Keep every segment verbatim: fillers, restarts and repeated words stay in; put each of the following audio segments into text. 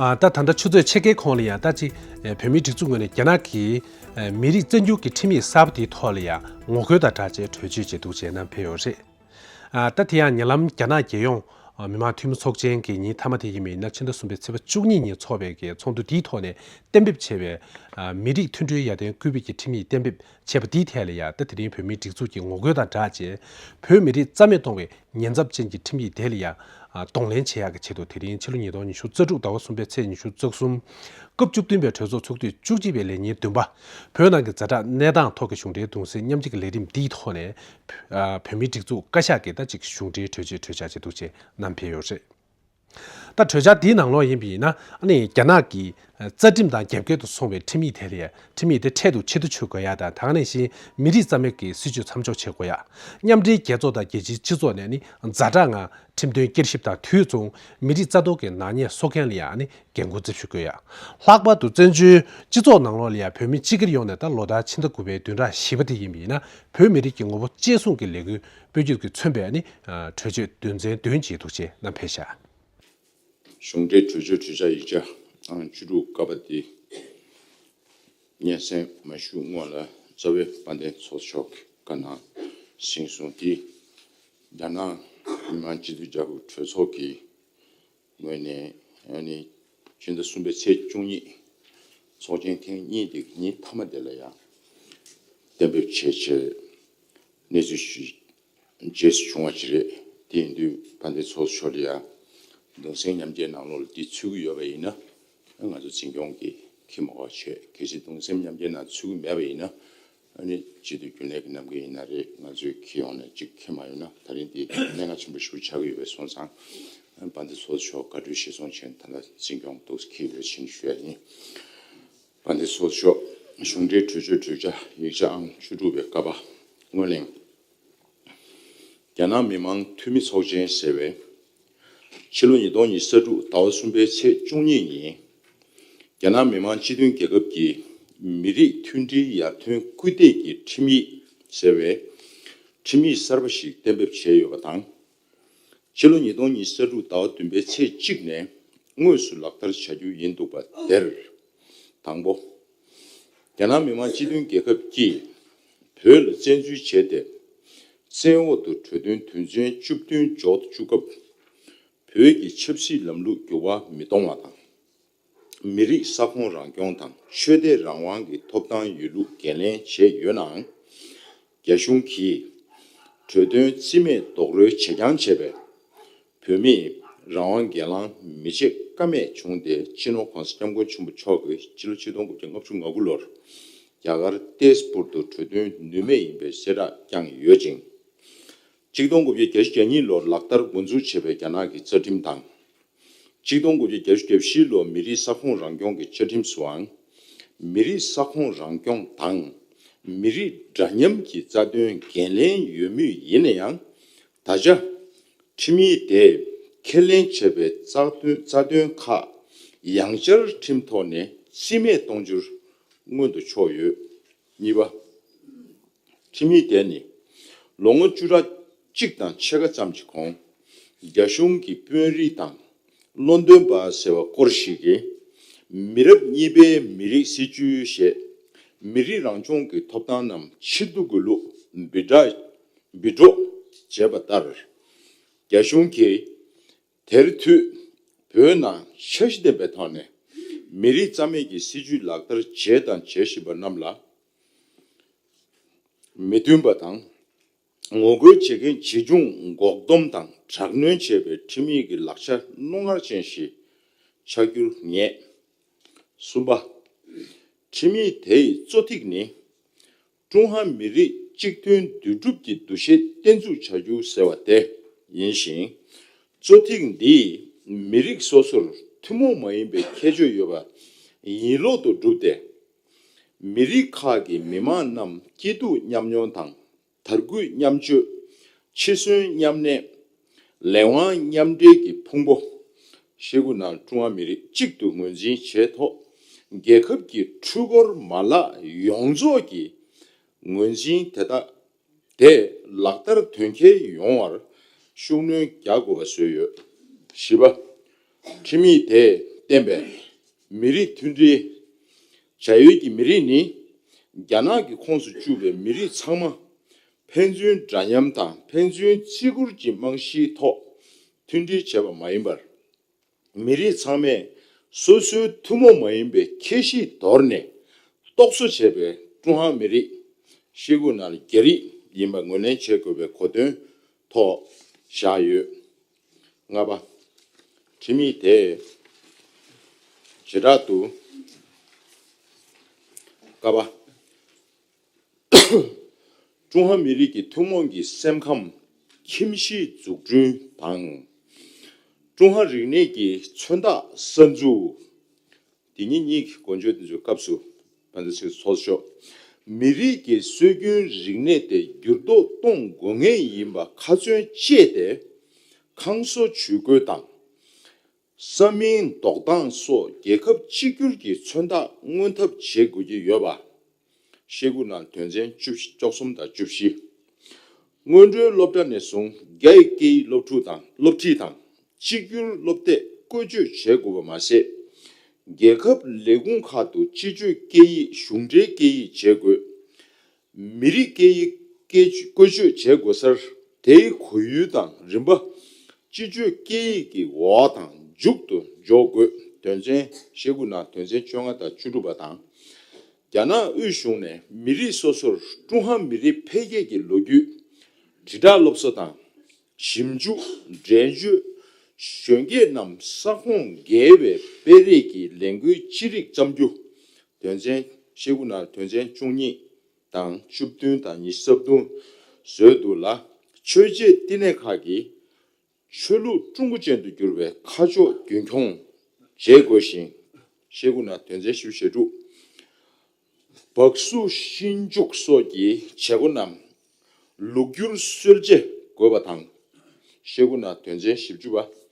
ཨ། ད་ད་ལྟ་ཆུ་ཚོད་ཕྱེད་ཀའི་གོང་ལ་ཡང་ད་ཅིག་ཨ། བོད་མིའི་སྒྲིག་འཛུགས་ངོས་ནས་རྒྱ་ནག་གི་ཨ། མི་རིགས་བཙན་བསྒྱུར་གྱི་ཁྲིམས་ཡིག་གསར་པ་དེའི་ཐོག་ལ་ཡང་ངོ་རྒོལ་དང་སྦྲགས་བྱས་གྲོས་ཆོད་བྱས་འདུག་ཅེས་གནང་ཕེབས་ཡོད་རེད། ཨ། ད་དེ་ཡང་ཉེ་ལམ་རྒྱ་ནག་རྒྱལ་ཡོངས་ཨ། མི་དམངས་འཐུས་མི་ཚོགས་ཆེན་གྱི་ཉིན་མཐའ་མ་དེ་ཡིན་པ་ཡིན་ན། ཕྱི་ཟླ་གསུམ་པའི་ཚེས་པ་བཅུ་གཉིས་ཉིན་འཚོགས་པའི་གི་ཚོགས་འདུ་དེའི་ཐོག་ནས་གཏན་འབེབས་བྱས་པའི་ཨ། མི་རིགས་མཐུན་སྒྲིལ་ཡར་ཐོན་སྐུལ་སྤེལ་གྱི་ཁྲིམས་ཡིག་གཏན་འབེབས་བྱས་པ་དེའི་ཐད་ལ་ཡང་ད་དེ་རིང་བོད་མིའི་སྒྲིག་འཛུགས་ཀྱིས་ངོ་རྒོལ་དང་སྦྲགས་བྱས། བོད་མི་རིགས་རྩ་མེད་གཏོང་བའི་ཉེན་ཚབས་ཅན་གྱི་ཁྲིམས་ཡིག་དེ་ལ་ཡང་ཨ། གདོང་ལེན་བྱེད་ཡག་གི་ཆེད་དུ། དེ་རིང་ཕྱི་ལོ་ཉིས་སྟོང་ཉི་ཤུ་རྩ་དྲུག་ཟླ་བ་གསུམ་པའི་ཚེས་ཉི་ཤུ་རྩ་གསུམ། སྐབས་བཅུ་བདུན་པའི་གྲོས་ཚོགས་ཚོགས་དུས་བཅུ་གཅིག་པའི་ལས་ཉིན་བདུན་པ། བོད་ནང་གི་ཛ་དྲག་གནས་སྟངས་ཐོག་གི་གཞུང་འབྲེལ་གདུང་སེམས་མཉམ་སྐྱེད་ཀྱི་ལས་རིམ་འདིའི་ཐོག་ནས། ཨ། བོད་མིའི་སྒྲིག་འཛུགས་བཀའ་ཤག་གིས་ད་ཅིག་གཞུང་འབྲེལ་གྲོས་ཆོད་གྲོས་འཆར་ཅིག་འདུག་ཅེས་གནང་ཕེབས་ཡོད་རེད། ད་གྲོས་འཆར་འདིའི་ནང་ལོགས་ཡིན་པ་ཡིན་ན། ཨ་ནི་རྒྱ་ནག་གི་རྩ་ཁྲིམས་དང་རྒྱབ་འགལ་དུ་སོང་བའི་ཁྲིམས་ཡིག་དེ་ལ་ཡང་། ཁྲིམས་ཡིག་དེ་འཕྲལ་དུ་ཕྱིར་བསྡུ་བྱེད་དགོས་ཡ་དང་། དེ་ག་ནང་བཞིན་མི་རིགས་རྩ་མེད་ཀྱི་སྲིད་བྱུས་མཚམས་འཇོག་བྱེད་དགོས་ཡ། མཉམ་འབྲེལ་རྒྱལ་ཚོགས་དང་རྒྱལ་སྤྱིའི་སྤྱི་ཚོགས་ནས་ནི་ཛ་དྲག་ངང་ཁྲིམས་དོན་བསྐྱར་ཞིབ་དང་། དུས་མཚུངས་མི་རིགས་རྩ་གཏོར་གྱི་ནག་ཉེས་གསོག་མཁན་ལ་ཡང་ཨ་ནི་འགན་འཁུར་རྩིབ་ཞུ་དགོས་ཡ། ལྷག་པར་དུ་བཙན་བྱོལ་སྤྱི་ཚོགས་ནང་ལོགས་ལ་ཡང་བོད་མི་སྤྱི་སྒེར་ཡོངས་ནས་ད་ལོ་ལྟར་ཕྱི་ཟླ་དགུ་པའི་བདུན་ཕྲག་བཞི་པ་དེ་ཡིན་པ་ཡིན་ན། བོད་མི་རིགས་ཀྱི་ངོ་བོ་གཅེས་སྲུང་གི་ལས་འགུལ་སྤེལ་རྒྱུ་གིས་མཚོན་པའི་ཨ་ནི་གྲོས་ཆོད་དོན་ཚན་བདུན་ཅིག་འདུག་ཅེས་གནང་ཕེབས་ཤག། གཞུང་འབྲེལ་གྲོས་ཆོད་གྲོས་འཆར་ཡིག་ཆ་ཨང་བཅུ་དྲུག་ཀ་པ་དེ་སྙན་སེང་མ་ཞུས་སྔོན་ལ་རྩ་བའི་དཔལ་ལྡན་ཚོགས་གཙོ་མཆོག་གིས་བཀའ་གནང་ཟིན་སོང་། དེ་རྒྱ་ནག་མི་དམངས་སྤྱི་མཐུན་རྒྱལ་ཁབ་གྲོས་ཚོགས་ཀྱི་ངོས་ནས་ཨ་ནི་ཕྱི་ཟླ་གསུམ་པའི་ཚེས་བཅུ་གཉིས་ཚོགས་ཆེན་ཐེངས་གཉིས་དེ་གི་ཉིན་མཐའ་མ་དེ་ལ་ཡང་གཏན་འབེབས་བྱས་བྱས་གནས་ཚུལ་ཞིག་རྗེས་སུ་བྱུང་བ་ཅིག་རེད། དེ་ཡིན་དུས་དཔལ་ལྡན་ཚོགས་གཙོ་མཆོག་ལ་ཡང་གདུང་སེམས་མཉམ་སྐྱེད་ནང་ལོགས་ལ་འདི་ཚུད་ཀྱི་ཡོད་པ་ཡིན་ན། ང་ཚོ་འཛིན་སྐྱོང་གིས་འཁྱེར་མ་དགོས་པ་བྱས། གལ་སྲིད་གདུང་སེམས་མཉམ་སྐྱེད་ནང་ཚུད་ཀྱི་མེད་པ་ཡིན་ན། ཨ་ནི་སྤྱི་འཐུས་རྒྱུན་ལས་ཀྱི་རྣམ་པ་ཡིན་ན་རེད། ང་ཚོས་འཁྱེར་ཡོང་ནས་གཅིག་འཁྱེར་མ་ཡོང་ན་ད་རིང་འདི་གནད་འགག་ཆེན་པོ་ཞིག་ཆགས་ཀྱི་ཡོད་པ་སོང་ཙང་། ཨ་ནི་དཔལ་ལྡན་ཚོགས་གཙོ་མཆོག་བཀའ་འཁྲོལ་གཞིར་བཟུང་བྱས། ད་ལྟ་འཛིན་སྐྱོང་ཏོག་ཙམ་འཁྱེར་ཡོད་ཕྱིན་ཞུ་ཡ་ཡིན། དཔལ་ལྡན་ཚོགས་གཙོ་མཆོག། གཞུང་འབྲེལ་གྲོས་ཆོད་གྲོས་འཆར་ཡིག་ཆ་ཨང་བཅུ་དྲུག་པའི་ཀ་པ་སྔོན་གླེང་། རྒྱ་ནག་མི་དམངས་འཐུས་མི་ཚོགས་ཆེན་ཟེར་བས། ཕྱི་ལོ་ཉིས་སྟོང་ཉི་ཤུ་རྩ་དྲུག་ཟླ་བ་གསུམ་པའི་ཚེས་བཅུ་གཉིས་ཉིན། རྒྱ་ནག་མི་དམངས་སྤྱི་མཐུན་རྒྱལ་ཁབ་ཀྱི་མི་རིགས་མཐུན་སྒྲིལ་ཡར་ཐོན་སྐུལ་འདེད་ཀྱི་ཁྲིམས་ཡིག་ཟེར་བའི་ཁྲིམས་ཡིག་གསར་པ་ཞིག་གཏན་འབེབས་བྱས་ཡོད་པ་དང་། ཕྱི་ལོ་ཉིས་སྟོང་ཉི་ཤུ་རྩ་དྲུག་ཟླ་བ་བདུན་པའི་ཚེས་གཅིག་ནས་དངོས་སུ་ལག་བསྟར་བྱ་རྒྱུ་ཡིན་འདུག་པ་དེར། དང་པོ། རྒྱ་ནག་མི་དམངས་སྤྱི་མཐུན་རྒྱལ་ཁབ་ཀྱིས་བོད་ལ་བཙན་འཛུལ་བྱས་ཏེ། བཙན་འོག་ཏུ་གྲོས་དོན་དོན་ཚན་བཅུ་བདུན་འཇོག་ཏུ་བཅུག་སྐབས། བོད་ཀྱི་ཆབ་སྲིད་ལམ་ལུགས་འགྱུར་བ་མི་གཏོང་བ་དང་། མི་རིགས་ས་ཁོངས་རང་སྐྱོང་དང་ཆོས་དད་རང་དབང་གི་ཐོབ་ཐང་ཡོད་ལུགས་འགན་ལེན་བྱས་ཡོད་ནའང་། རྒྱ་གཞུང་གིས་གྲོས་དོན་རྩིས་མེད་རྡོག་རོལ་བྱེད་རྐྱང་བྱས་པས། བོད་མིས་རང་དབང་སྒེར་ལངས་མི་བྱེད་ཀ་མེད་བྱུང་སྟེ། སྤྱི་ནོར་༸གོང་ས་༸སྐྱབས་མགོན་ཆེན་པོ་མཆོག་གིས་ཕྱི་ལོ་ཆིག་སྟོང་དགུ་བརྒྱ་ལྔ་བཅུ་ང་དགུ་ལོར་རྒྱ་གར་ཏེས་པུར་དུ་གྲོས་མཐུན་ནུས་མེད་ཡིན་པའི་གསལ་བསྒྲགས་བསྐྱངས་ཡོད་ཅིང་། ཆིག་སྟོང་དགུ་བརྒྱ་བརྒྱད་ཅུ་གྱ་གཉིས་ལོར་ལག་བསྟར་འགོ་འཛུགས་བྱས་པའི་རྒྱ་ནག་གི་རྩ་ཁྲིམས་དང་། ཆིག་སྟོང་དགུ་བརྒྱ་བརྒྱད་ཅུ་གྱ་བཞི་ལོར་མི་རིགས་ས་ཁོངས་རང་སྐྱོང་གི་བཅའ་ཁྲིམས་སུའང་། མི་རིགས་ས་ཁོངས་རང་སྐྱོང་དང་མི་རིགས་འདྲ་མཉམ་གྱི་རྩ་དོན་འགན་ལེན་ཡོད་མུས་ཡིན་ན་ཡང་། ད་ཆ་ཁྲིམས་ཡིག་དེས་ཁས་ལེན་བྱས་པའི་རྩ་དོན་རྩ་དོན་ཁག་ཡང་བསྐྱར་ཁྲིམས་ཐོག་ནས་རྩིས་མེད་གཏོང་རྒྱུར་མངོན་དུ་ཕྱོགས་ཡོད། གཉིས་པ། ཁྲིམས་ཡིག་དེ་ནི་ལོ་ངོ་བཅུ་ཕྲག་གཅིག་དང་ཕྱེད་ཀ་ཙམ་གྱི་གོང་། རྒྱ་གཞུང་གི་དཔོན་རིགས་དང་བློ་འདོན་པ་ཟེར་བ་སྐོར་ཞིག་གིས། མི་རབས་གཉིས་པའི་མི་རིགས་སྲིད་བྱུས་ཞེས་མི་རིགས་རང་སྐྱོང་གི་ཐོབ་ཐང་རྣམས་ཕྱིར་བསྡུ་དགོས་ལུགས་འབུད་སྒྲ་འབུད་སྒྲོག་བྱས་པ་ལྟར། རྒྱ་གཞུང་གིས་དེར་མཐུད་བོད་ནང་འཆར་གཞི་ལྡན་པའི་ཐོག་ནས་མི་རིགས་རྩ་མེད་ཀྱི་སྲིད་བྱུས་ལག་བསྟར་བྱས་དང་བྱེད་བཞིན་པ་རྣམས་ལ་མི་མཐུན་པ་དང་། ངོ་རྒོལ་བྱེད་མཁན་ཇི་བྱུང་འགོག་སྡོམ་དང་དྲག་གནོན་བྱེད་པའི་ཁྲིམས་ཡིག་གི་ལག་ཆ་རྣོ་ངར་ཅན་ཞིག་ཆགས་རྒྱུར་ངེས། གསུམ་པ། ཁྲིམས་ཡིག་དེ་ཡི་གཙོ་ཐིག་ནི། ཀྲུང་ཧྭ་མི་རིགས་གཅིག་མཐུན་འདུས་གྲུབ་ཀྱི་འདུ་ཤེས་བརྟན་འཛུགས་བྱ་རྒྱུ་ཟེར་བ་དེ་ཡིན་ཞིང་། གཙོ་ཐིག་འདིས་མི་རིགས་སོ་སོར་ཐུན་མོང་མ་ཡིན་པའི་ཁྱད་ཆོས་ཡོད་པ་ཡིན་ལུགས་སུ་བསྒྲུབས་ཏེ། མི་རིགས་ཁག་གི་མི་དམངས་རྣམས་སྐྱིད་སྡུག་མཉམ་མྱོང་དང་། དར་རྒུད་མཉམ་སྤྱོད། འཆི་གསོན་མཉམ་གནས། ལས་དབང་མཉམ་འབྲེལ་གྱི་ཕུང་པོ་ཞིག་གི་ནང་ཀྲུང་ཧྭ་མི་རིགས་གཅིག་ཏུ་ངོས་འཛིན་བྱས་ཐོག་རྒྱལ་ཁབ་ཀྱི་འཕྲུལ་འཁོར་མ་ལག་ཡོངས་རྫོགས་ཀྱི་ངོས་འཛིན་དེ་དག་དེ་ལག་བསྟར་དོན་འཁྱོལ་ཡོང་བར་ཤུགས་སྣོན་རྒྱག་དགོས་པ་བཟོས་ཡོད། བཞི་པ། ཁྲིམས་ཡིག་དེས་ བསྟན་པའི་མི་རིགས་མཐུན་སྒྲིལ། བྱ་ཡུལ་གྱི་མི་རིགས་ནི་རྒྱ་ནག་གི་ཁོངས་སུ་བཅུག་པའི་མི་རིགས་ཚང་མ་ཕན་ཚུན་འདྲ་མཉམ་དང་ཕན་ཚུན་བརྩི་བཀུར་གྱི་རྨང་གཞིའི་ཐོག་མཐུན་སྒྲིལ་བྱས་པ་མ་ཡིན་པར། མི་རིགས་ཚང་མས་སོ་སོའི་ཐུན་མོང་མ་ཡིན་པའི་ཁྱད་གཤིས་དོར་ནས་རྟོག་བཟོ་བྱས་པའི་ཀྲུང་ཧྭ་མི་རིགས། ཤེལ་སྒོ་ནང་རྒྱ་རིགས་ཡིན་པ་ངོས་ལེན་བྱེད་དགོས་པའི་གོ་དོན་ཐོག་བཞག་ཡོད། ལྔ་པ། ཁྲིམས་ཡིག་དེ་བྱེ་བྲག་ཏུ། ཀ་པ། ཀྲུང་ཧྭ་མི་རིགས་ཀྱི་ཐུན་མོང་གི་སེམས་ཁམས་ཁྱིམ་གཞིས་འཛུགས་སྐྲུན་དང་། ཀྲུང་ཧྭ་རིག་གནས་ཀྱི་མཚོན་རྟགས་གསར་འཛུགས། དེ་ཉིད་གཉིས་ཀྱི་འགོ་བརྗོད་དེ་ཚོའི་སྐབས་སུ་ཕན་ཚུན་ཚོགས་ཤོག་མི་རིགས་ཀྱི་སྲོལ་རྒྱུན་རིག་གནས་དེ་འགྱུར་ལྡོག་གཏོང་དགོས་ངེས་ཡིན་པ་ཁ་ཚོན་བཅད་དེ། ཁང་བཟོ་ཇུས་འགོད་དང་། ས་མིང་འདོགས་སྟངས་སོགས་རྒྱལ་ཁབ་གཅིག་གྱུར་གྱི་མཚོན་རྟགས་མངོན་ཐབས་བྱེད་དགོས་ཀྱི་ཡོད་པ། ཤེལ་སྒོ་ནང་དོན་ཚན་བཅུ་བཅུ་གསུམ་དང་བཅུ་བཞི། སྔོན་འགྲོའི་སློབ་གྲྭ་ནས་བཟུང་རྒྱ་ཡི་སྐད་ཡིག་སློབ་ཕྲུག་དང་སློབ་ཁྲིད་དང་གཅིག་གྱུར་སློབ་དེབ་བཀོལ་སྤྱོད་བྱེད་དགོས་པ་མ་ཟད། རྒྱལ་ཁབ་ལས་ཁུངས་ཁག་ཏུ་སྤྱི་སྤྱོད་སྐད་ཡིག་གཞུང་འབྲེལ་སྐད་ཡིག་བྱེད་དགོས། མི་རིགས་སྐད་ཡིག་སྐད་བཀོལ་སྤྱོད་བྱེད་དགོས་སར་དེའི་གོ་ཡུལ་དང་རིམ་པ། སྤྱི་སྤྱོད་སྐད་ཡིག་གི་འོག་དང་མཇུག་ཏུ་འཇོག་དགོས། དོན་ཚན་ཤེལ་སྒོ་ནང་དོན་ཚན་བཅོ་ལྔ་དང་བཅུ་དྲུག་པ་དང་། རྒྱ་ནག་དབུས་གཞུང་ནས་མི་རིགས་སོ་སོར་ཀྲུང་ཧྭ་མི་རིགས་འཕེལ་རྒྱས་ཀྱི་ལོ་རྒྱུས། དྲིལ་བསྒྲགས་སློབ་གསོ་དང་། ཞིབ་འཇུག་འགྲེལ་བརྗོད། གཞོན་སྐྱེས་རྣམས་ས་ཁོངས་བརྒལ་བའི་སྤེལ་རེས་ཀྱི་ལས་འགུལ་ཅི་རིགས་བརྩམ་རྒྱུ། དོན་ཚན་ཤེལ་སྒོ་ནང་དོན་ཚན་བཅུ་གཉིས་དང་བཅུ་བདུན་དང་ཉི་ཤུ་རྩ་བདུན་བཟོས་འདུག་ལ། ཆོས་བྱེད་བསྟི་གནས་ཁག་གིས་ཆོས་ལུགས་ཀྲུང་གོ་ཅན་དུ་བསྒྱུར་བའི་ཁ་ཕྱོགས་རྒྱུན་འཁྱོངས་བྱེད་དགོས་ཤིང་། ཤེལ་སྒོ་ནང་དོན་ཚན་བཞི་བཅུ་ཞེ་དྲུག་བག་སུ་ཤིང་འཇུག་སོགས་ཀྱི་བྱེད་སྒོ་རྣམས་ལུགས་སྒྱུར་སྲོལ་འབྱེད་དགོས་པ་དང་། ཤེལ་སྒོ་ནང་དོན་ཚན་བཞི་བཅུ་པ།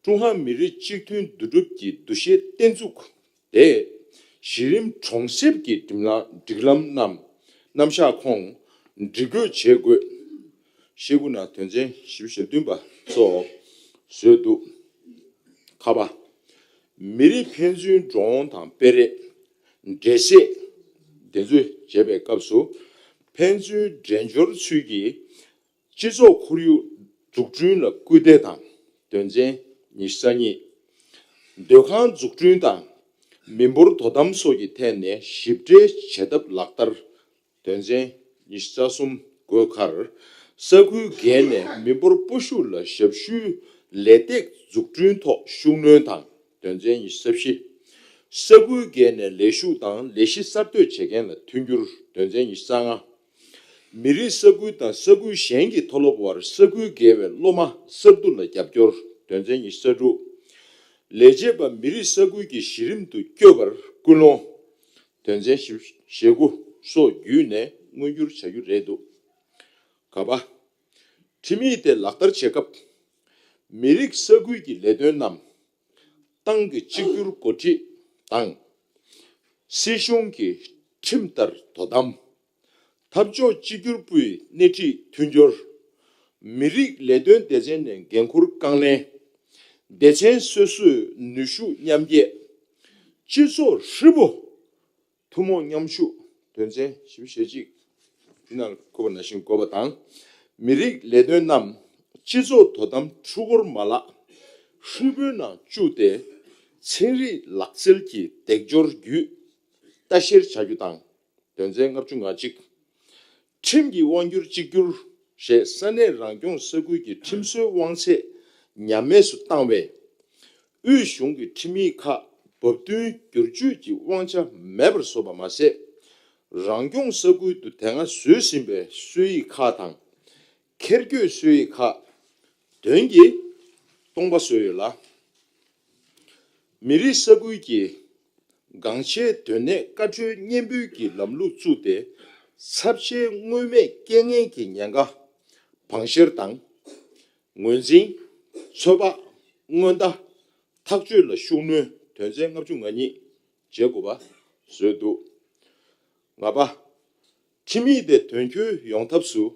ཀྲུང་ཧྭ་མི་རིགས་གཅིག་མཐུན་འདུ་སྒྲིལ་གྱི་འདུ་ཤེས་བརྟན་ཚུགས་དེ་གཞི་རིམ་གྲོང་གསེབ་ཀྱི་སྒྲིག་ལམ་སྒྲིག་ལམ་རྣམས་རྣམ་གཞག་ཁོངས་སྒྲིག་འགོད་བྱེད་དགོས། ཤེལ་སྒོ་ནང་དོན་ཚན་བཞི་བཅུ་ཞེ་བདུན་པ་སོགས་བཟོས་འདུག་ཁ་པ། མི་རིགས་ཕན་ཚུན་འགྲོ་འོང་དང་སྤེལ་རེས། འབྲེལ་ཟས། འདི་ཚོ་བྱེད་པའི་སྐབས་སུ་ཕན་ཚུན་འབྲེལ་སྦྱོར་ཚུལ་གྱིས་སྤྱི་ཚོགས་ཁོར་ཡུག་འཛུགས་སྐྲུན་ལ་སྐུལ་འདེད་དང་། དོན་ཚན་ཉི་ཤུ་རྩ་གཉིས། སྡོད་ཁང་འཛུགས་སྐྲུན་དང་མི་འབོར་དོ་དམ་སོགས་ཀྱི་ཐད་ནས་ཞིབ་ཕྲའི་བྱེད་ཐབས་ལག་བསྟར། དོན་ཚན་ཉི་ཤུ་རྩ་གསུམ་དགོས་ཁར། ས་ཁུལ་བརྒལ་ནས་མི་འབོར་སྤོ་བཤུག་ལ་ཞབས་ཞུའི་ལས་སྟེགས་འཛུགས་སྐྲུན་ཐོག་ཤུགས་སྣོན་དང་། དོན་ཚན་ཉི་ཤུ་རྩ་བཞི། ས་ཁུལ་བརྒལ་ནས་ལས་ཞུགས་དང་ལས་གཞི་གསར་གཏོད་བྱེད་མཁན་ལ་མཐུན་འགྱུར། དོན་ཚན་ཉི་ཤུ་རྩ་ལྔ། མི་རིགས་ས་ཁུལ་དང་ས་ཁུལ་གཞན་གྱི་མཐོ་སློབ་བར་ས་ཁུལ་བརྒལ་བའི་སློབ་མ་གསར་བསྡུ་ལ་རྒྱབ་སྐྱོར། དོན་ཚན་ཉི་ཤུ་རྩ་དྲུག། ལས་བྱེད་པ་མི་རིགས་ས་ཁུལ་གྱི་གཞི་རིམ་དུ་བསྐྱོད་པར་སྐུལ་སློང་། དོན་ཚན་ཞེ་དགུ་སོགས་བརྒྱུད་ནས་མངོན་འགྱུར་བྱ་རྒྱུ་རེད་འདུག་ག་པ། ཁྲིམས་ཡིག་དེ་ལག་བསྟར་བྱེད་སྐབས། མི་རིགས་ས་ཁུལ་གྱི་ལས་དོན་རྣམས། ཏང་གི་གཅིག་གྱུར་འགོ་ཁྲིད་དང་། སྲིད་གཞུང་གི་ཁྲིམས་ལྟར་དོ་དམ། འཐབ་ཕྱོགས་གཅིག་གྱུར་པུའི་སྣེ་ཁྲིད་མཐུན་སྦྱོར། མི་རིགས་ལས་དོན་སྡེ་ཚན་ནས་འགན་འཁུར་རྐང་ལེན། སྡེ་ཚན་སོ་སོས་ནུས་ཤུགས་མཉམ་སྐྱེད། སྤྱི་ཚོགས་ཧྲིལ་པོ་ཐུན་མོང་མཉམ་ཞུགས། དོན་ཚན་བཞི་བཅུ་ཞེ་གཅིག་འདི་ནང་བཀོད་པ་ནང་བཞིན་དགོས་པ་དང་། མི་རིགས་ལས་དོན་རྣམས་སྤྱི་ཚོགས་དོ་དམ་འཕྲུལ་འཁོར་མ་ལག་ཧྲིལ་པོའི་ནང་བཅུག་སྟེ། ཚན་རིག་ལག་རྩལ་གྱི་སྡེབ་སྦྱོར་བརྒྱུད་ལྟ་བཤེར་བྱ་རྒྱུ་དང་། དོན་ཚན་ལྔ་བཅུ་ང་གཅིག་ཁྲིམས་ཀྱི་དབང་སྒྱུར་གཅིག་གྱུར་ཞེས་ས་གནས་རང་སྐྱོང་ས་ཁུལ་གྱི་ཁྲིམས་སྲོལ་དབང་ཚད་ཉམས་དམས་སུ་བཏང་བས། དབུས་གཞུང་གི་ཁྲིམས་ཡིག་ཁག་བབ་བསྟུན་བསྒྱུར་བཅོས་ཀྱི་དབང་ཆ་མེད་པར་བཟོས་པ་མ་ཟད། རང་སྐྱོང་ས་ཁུལ་དུ་དེ་སྔ་བཟོས་ཟིན་པའི་སྲོལ་ཡིག་ཁག་དང་། ཁེར་སྐྱོད་སྲོལ་ཡིག་ཁག་དོན་གྱིས་སྟོང་པ་བཟོས་ཡོད་ལ། མི་རིགས་ས་ཁུལ་གྱི་འགངས་ཆེའི་དོན་གནད་བཀའ་འཁྲོལ་སྙན་འབུལ་གྱི་ལམ་ལུགས་བཙུགས་ཏེ། ཚབས་ཆེའི་མངོན་མེད་རྐྱེན་ངན་གྱི་ཉེན་ཁ་བང་བཤེར་དང་། ངོས་འཛིན། ཚོད་དཔག་སྔོན་བརྡ། ཐག་གཅོད་ལ་ཤུགས་སྣོན། དོན་ཚན་ལྔ་བཅུ་ང་གཉིས་བྱེད་དགོས་པ་བཟོས་འདུག་ལྔ་པ། ཁྲིམས་ཡིག་དེ་དོན་འཁྱོལ་ཡོང་ཐབས་སུ།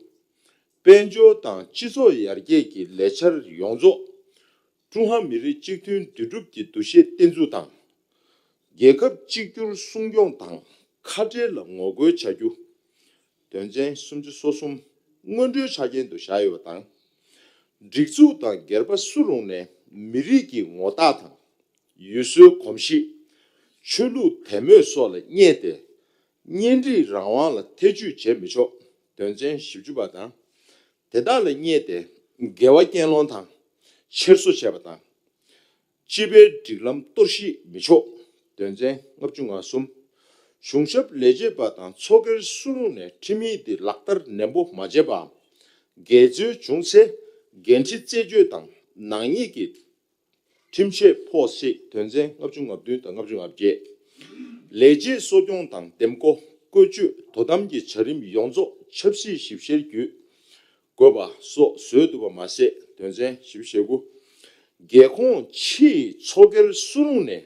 དཔལ་འབྱོར་དང་སྤྱི་ཚོགས་ཡར་རྒྱས་ཀྱི་ལས་འཆར་ཡོངས་རྫོགས་ ཀྲུང་ཧྭ་མི་རིགས་གཅིག་མཐུན་འདུས་གྲུབ་ཀྱི་འདུ་ཤེས་བརྟན་ཚུགས་དང་། རྒྱལ་ཁབ་གཅིག་གྱུར་སྲུང་སྐྱོང་དང་ཁ་བྲལ་ལ་ངོ་རྒོལ་བྱ་རྒྱུ། དོན་ཚན་སུམ་ཅུ་སོ་གསུམ་སྔོན་འགྲོའི་ཆ་རྐྱེན་དུ་བཞག་ཡོད་པ་དང་། སྒྲིག་འཛུགས་དང་སྒེར་པ་སུ་རུང་ནས་མི་རིགས་ཀྱི་ངོ་རྟགས་དང་། ཡུལ་སྲོལ་གོམས་གཤིས། ཆོས་ལུགས་དད་མོས་སོགས་ལ་བསྙད་དེ། གཉེན་སྒྲིག་རང་དབང་ལ་ཐེ་ཇུས་བྱེད་མི་ཆོག་དོན་ཚན་བཞི་བཅུ་པ་དང་། དེ་དག་ལ་བསྙད་དེ། འགལ་བ་གྱེན་སློང་དང་། འཁྱེར་སོ་བྱས་པ་དང་། སྤྱི་པའི་སྒྲིག་ལམ་གཏོར་བཤིག་མི་ཆོག་དོན་ཚན་ལྔ་བཅུ་ང་གསུམ། གཞུང་ཞབས་ལས་བྱེད་པ་དང་ཚོགས་སྒེར་སུ་རུང་ནས་ཁྲིམས་ཡིག་འདི་ལག་བསྟར་ནན་པོ་མ་བྱས་པའམ། འགལ་འཛོལ་བྱུང་ཚེ། འགན་འཁྲི་རྩད་གཅོད་དང་ནག་ཉེས་ཀྱི་ཁྲིམས་ཆད་ཕོག་སྲིད། དོན་ཚན་ལྔ་བཅུ་ང་བདུན་དང་ལྔ་བཅུ་ང་བརྒྱད། ལས་བྱེད་གསོ་སྐྱོང་དང་འདེམས་བསྐོ། བཀོལ་སྤྱོད་དོ་དམ་གྱི་བྱ་རིམ་ཡོངས་རྫོགས་ཆབ་སྲིད་ཞིབ་བཤེར་བརྒྱུད་དགོས་པ་སོགས་བཟོས་འདུག་པ་མ་ཟད། དོན་ཚན་བཞི་བཅུ་ཞེ་དགུ། རྒྱལ་ཁོངས་ཕྱིའི་ཚོགས་སྒེར་སུ་རུང་ནས།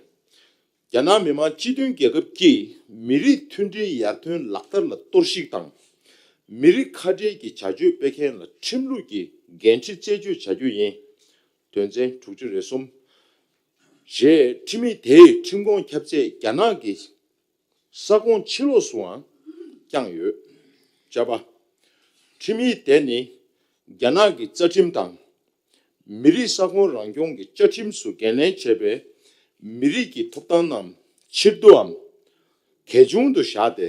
རྒྱ་ནག་མི་དམངས་སྤྱི་མཐུན་རྒྱལ་ཁབ་ཀྱིས་མི་རིགས་མཐུན་སྒྲིལ་ཡར་ཐོན་ལག་བསྟར་ལ་གཏོར་བཤིག་དང་། མི་རིགས་ཁ་བྲལ་གྱི་བྱ་སྤྱོད་སྤེལ་མཁན་ལ་ཁྲིམས་ལུགས་ཀྱི་འགན་འཁྲི་རྩད་གཅོད་བྱ་རྒྱུ་ཡིན། དོན་ཚན་དྲུག་ཅུ་རེ་གསུམ། ཞེས་ཁྲིམས་ཡིག་དེའི་ཁྲིམས་ཁོངས་ཁྱབ་ཚད་རྒྱ་ནག་གི་ས་ཁོངས་ཕྱི་ལོགས་སུའང་བསྐྱངས་ཡོད། བཅའ་པ། ཁྲིམས་ཡིག་དེ་ནི་རྒྱ་ནག་གི་རྩ་ཁྲིམས་དང་། མི་རིགས་ས་ཁོངས་རང་སྐྱོང་གི་བཅའ་ཁྲིམས་སུ་འགན་ལེན་བྱས་པའི་མི་རིགས་ཀྱི་ཐོབ་ཐང་རྣམས་ཕྱིར་བསྡུའམ། གལ་ཆུང་དུ་བཞག་སྟེ།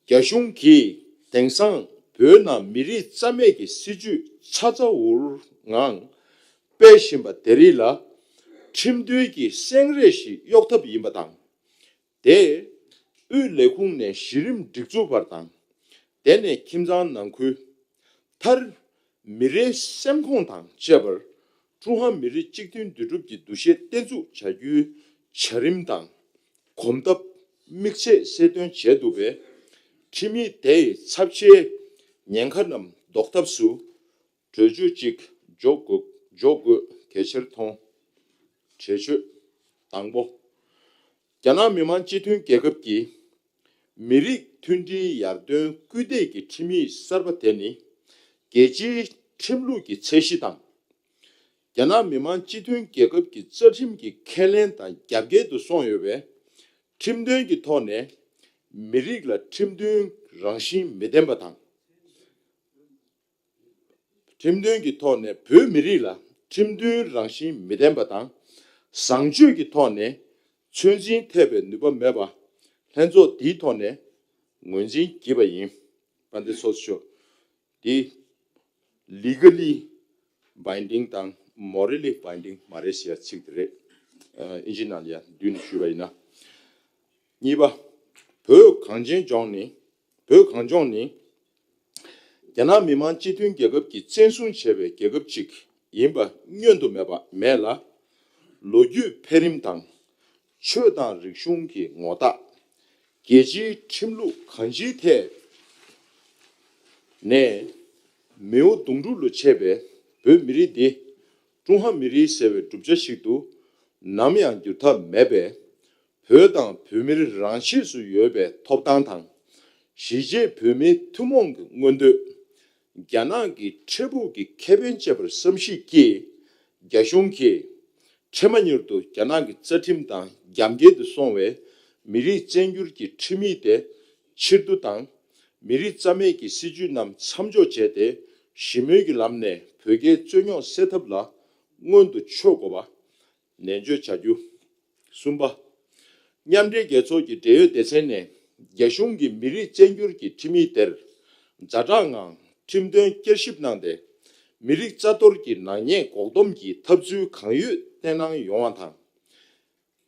རྒྱ་གཞུང་གིས་དེང་སང་བོད་ནང་མི་རིགས་རྩ་མེད་ཀྱི་སྲིད་ཇུས་ཚ་ཚ་འུར་འུར་ངང་སྤེལ་བཞིན་པ་དེ་རིགས་ལ་ཁྲིམས་མཐུན་གྱི་སེང་རས་ཤིག་གཡོག་ཐབས་ཡིན་པ་དང་། དེས་དབུས་ལས་ཁུངས་ནས་གཞི་རིམ་སྒྲིག་འཛུགས་བར་དང་། དེ་ནས་ཁྱིམ་ཚང་ནང་ཁུལ། མཐར། མི་རེའི་སེམས་ཁོངས་དང་བཅས་པར་ཀྲུང་ཧྭ་མི་རིགས་གཅིག་མཐུན་འདུས་གྲུབ་ཀྱི་འདུ་ཤེས་བརྟན་ཚུགས་བྱ་རྒྱུའི་བྱ་རིམ་དང་། གོམ་སྟབས་དམིགས་ཚད་གསལ་སྟོན་བྱས་འདུག་པས། ཁྲིམས་ཡིག་དེ་ཡི་ཚབས་ཆེའི་ཉེན་ཁ་རྣམས་ཟློག་ཐབས་སུ། གྲོས་ཆོད་གཅིག་འཇོག་དགོས། འཇོག་དགོས་གལ་ཆེར་མཐོང་། གྲོས་ཆོད། དང་པོ། རྒྱ་ནག་མི་དམངས་སྤྱི་མཐུན་རྒྱལ་ཁབ་ཀྱི་མི་རིགས་མཐུན་སྒྲིལ་ཡར་ཐོན་སྐུལ་འདེད་ཀྱི་ཁྲིམས་ཡིག་གསར་པ་དེ་ནི། རྒྱལ་སྤྱིའི་ཁྲིམས་ལུགས་ཀྱི་ཚད་གཞི་དང་། རྒྱ་ནག་མི་དམངས་སྤྱི་མཐུན་རྒྱལ་ཁབ་ཀྱི་རྩ་ཁྲིམས་ཀྱི་ཁས་ལེན་དང་རྒྱབ་འགལ་དུ་སོང་ཡོད་པས། ཁྲིམས་དོན་གྱི་ཐོག་ནས་མི་རིགས་ལ་ཁྲིམས་མཐུན་རང་བཞིན་མི་ལྡན་པ་དང་། ཁྲིམས་དོན་གྱི་ཐོག་ནས་བོད་མི་རིགས་ལ་ཁྲིམས་མཐུན་རང་བཞིན་མི་ལྡན་པ་དང་། བཟང་སྤྱོད་ཀྱི་ཐོག་ནས་ཚོད་འཛིན་ཐེབས་པའི་ནུས་པ་མེད་པ། ལྷན་ཚོགས་འདིའི་ཐོག་ནས་ངོས་འཛིན་བགྱིས་པ་ཡིན། དཔལ་ལྡན་ཚོགས་གཙོ་མཆོག་འདི་legally binding དང་morally binding མ་རེད་ཟེར་ཡ་ཚིག་དེ་རེད། ཨ། ཨིན་ཇི་ནང་ལ་ཡ་བསྡུས་ནས་ཞུས་པ་ཡིན་ན། གཉིས་པ། བོད་གངས་ཅན་ལྗོངས་ནི། བོད་གངས་ལྗོངས་ནི། རྒྱ་ནག་མི་དམངས་སྤྱི་མཐུན་རྒྱལ་ཁབ་ཀྱིས་བཙན་བཟུང་བྱས་པའི་རྒྱལ་ཁབ་ཅིག་ཡིན་པ་བསྙོན་དུ་མེད་པ་མེད་ལ། ལོ་རྒྱུས་འཕེལ་རིམ་དང་། ཆོས་དང་རིག་གཞུང་གི་ངོ་རྟགས། རྒྱལ་སྤྱིའི་ཁྲིམས་ལུགས་གང་ཅིའི་ཐད་ནས་མེའོ་གདུང་དྲུག་ལ་ཆས་པའི་བོད་མི་རིགས་འདི་ཀྲུང་ཧྭ་མི་རིགས་ཟེར་བའི་གྲུབ་ཆ་ཞིག་ཏུ་ནམ་ཡང་འགྱུར་ཐབས་མེད་པས། བོད་དང་བོད་མིར་རང་ཆས་སུ་ཡོད་པའི་ཐོབ་ཐང་དང་། གཞིས་བྱེས་བོད་མིའི་ཐུན་མོང་གི་མངོན་འདོད། རྒྱ་ནག་གི་འཕྲལ་ཕུགས་ཀྱི་ཁེ་ཕན་བཅས་པར་བསམ་གཞིག་གིས། རྒྱ་གཞུང་གིས་འཕྲལ་མ་མྱུར་དུ་རྒྱ་ནག་གི་རྩ་ཁྲིམས་དང་རྒྱབ་འགལ་དུ་སོང་བའི་མི་རིགས་བཙན་བསྒྱུར་གྱི་ཁྲིམས་ཡིག་དེ་ཕྱིར་བསྡུ་དང་། མི་རིགས་རྩ་མེད་ཀྱི་སྲིད་ཇུས་རྣམས་མཚམས་འཇོག་བྱས་ཏེ། ཞི་མོལ་གྱི་ལམ་ནས་བོད་རྒྱའི་རྩོད་རྙོག་སེལ་ཐབས་ལ་སྔོན་དུ་ཕྱོགས་དགོས་པ། ནན་བརྗོད་བྱ་རྒྱུ། གསུམ་པ། མཉམ་འབྲེལ་རྒྱལ་ཚོགས་ཀྱི་འབྲེལ་ཡོད་སྡེ་ཚན་ནས་རྒྱ་གཞུང་གིས་མི་རིགས་བཙན་བསྒྱུར་གྱི་ཁྲིམས་ཡིག་དེར་ཛ་དྲག་ངང་ཁྲིམས་དོན་བསྐྱར་ཞིབ་གནང་སྟེ། མི་རིགས་རྩ་གཏོར་གྱི་ནག་ཉེས་འགོག་སྡོམ་གྱི་ཐབས་ཚུལ་གང་ཡོད་བསྟན་གནང་ཡོང་བ་དང་།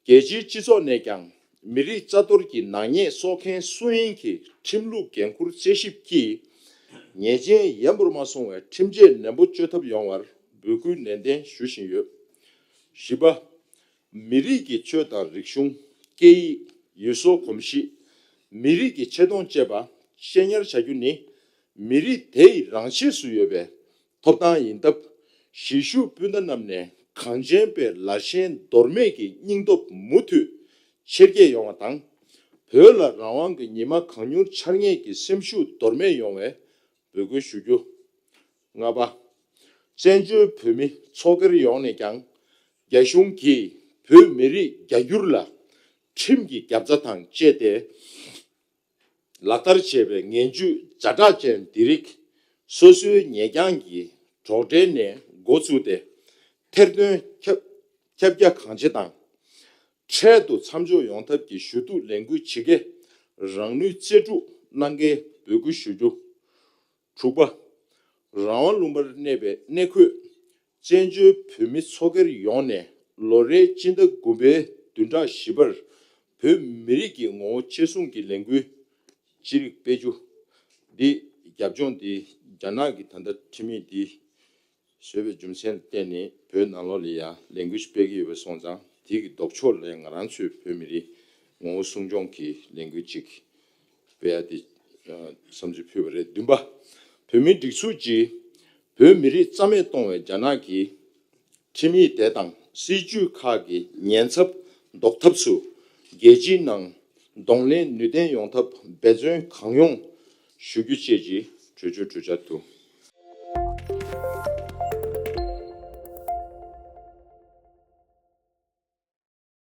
རྒྱལ་སྤྱིའི་སྤྱི་ཚོགས་ནས་ཀྱང་མི་རིགས་རྩ་གཏོར་གྱི་ནག་ཉེས་གསོག་མཁན་སུ་ཡིན་གྱི་ཁྲིམས་ལུགས་འགན་འཁུར་རྩད་ཞིབ་ཀྱིས་ཉེས་ཅན་ཡན་པོར་མ་སོང་བའི་ཁྲིམས་ཆད་ནན་པོ་གཅོད་ཐབས་ཡོང་བར་འབོད་སྐུལ་ནན་ཏན་ཞུ་བཞིན་ཡོད། བཞི་པ། མི་རིགས་ཀྱི་ཆོས་དང་རིག་གཞུང་། སྐད་ཡིག་ཡུལ་སྲོལ་གོམས་གཤིས། མི་རིགས་ཀྱི་ཆེ་མཐོང་བཅས་པ་གཅེས་ཉར་བྱ་རྒྱུ་ནི། མི་རིགས་དེ་ཡི་རང་ཆས་སུ་ཡོད་པའི་ཐོབ་ཐང་ཡིན་སྟབས། གཞིས་བཞུགས་སྤུན་ཟླ་རྣམས་ནས་གངས་ཅན་པའི་ལར་ཞེན་འདོར་མེད་ཀྱི་སྙིང་སྟོབས་མུ་མཐུད་ཆེར་སྐྱེད་ཡོང་བ་དང་། བོད་ལ་རང་དབང་གི་ཉི་མ་གང་མྱུར་འཆར་ངེས་ཀྱི་སེམས་ཤུགས་འདོར་མེད་ཡོང་བའི་འབོད་སྐུལ་ཞུ་རྒྱུ། ལྔ་པ། བཙན་བྱོལ་བོད་མི་ཚོགས་སྒེར་ཡོངས་ནས་ཀྱང་ རྒྱ་གཞུང་གིས་བོད་མི་རིགས་རྒྱ་སྒྱུར་ལ་ཁྲིམས་ཀྱི་རྒྱབ་རྩ་དང་བཅས་ཏེ་ལག་བསྟར་བྱས་པའི་ངན་ཇུས་ཛ་དྲག་ཅན་འདི་རིགས་སོ་སོའི་ཉེ་རྐྱང་གི་གྲོགས་འབྲེལ་ནས་འགོ་བཙུགས་ཏེ་ཐེར་འདོན་ཁྱབ་ཁྱབ་རྒྱ་གང་ཆེ་དང་། འཕྲལ་དུ་མཚམས་འཇོག་ཡོང་ཐབས་ཀྱི་ཞུ་གཏུག་ལས་འགུལ་ཇི་དགེ་རང་ནུས་རྩལ་སྤྲུགས་གནང་གལ་འབོད་སྐུལ་ཞུ་རྒྱུ། དྲུག་པ། རང་དབང་ལུང་པར་གནས་པའི་གནས་འཁོད་བཙན་བྱོལ་བོད་མི་ཚོགས་སྒེར་ཡོངས་ནས་ལོ་རེའི་སྤྱི་ཟླ་དགུ་པའི་བདུན་ཕྲག་བཞི་པར་བོད་མི་རིགས་ཀྱི་ངོ་བོ་གཅེས་སྲུང་གི་ལས་འགུལ་ཅི་རིགས་སྤེལ་རྒྱུ། འདི་རྒྱབ་ལྗོངས་འདི་རྒྱ་ནག་གི་ད་ལྟ་ཁྲིམས་ཡིག་འདི་བཟོས་པའི་རྒྱུ་མཚན་ལ་བརྟེན་ནས་བོད་ནང་ལོགས་ལ་ཡང་ལས་འགུལ་ཞིག་སྤེལ་གྱི་ཡོད་པ་སོང་ཙང་དེ་གི་ལྡོག་ཕྱོགས་ལ་ང་རང་ཚོའི་བོད་མི་རིགས་ངོ་བོ་སྲུང་སྐྱོང་གི་ལས་འགུལ་ཅིག་སྤེལ་ཡ་དེ་བསམ་ཚུལ་ཕུལ་བ་རེད། བདུན་པ། བོད་མིའི་སྒྲིག་འཛུགས་ཀྱིས་བོད་མི་རིགས་རྩ་མེད་གཏོང་བའི་རྒྱ་ནག་གི་ཁྲིམས་ཡིག་དེ་དང་སྲིད་ཇུས་ཁག་གི་ཉེན་ཚབས་ཟློག་ཐབས་སུ་རྒྱལ་སྤྱིའི་ནང་གདོང་ལེན་ནུས་ལྡན་ཡོང་ཐབས་འབད་བརྩོན་གང་ཡོང་ཞུ་རྒྱུ་བཅས་ཀྱི་གྲོས་ཆོད་གྲོས་འཆར་དུ་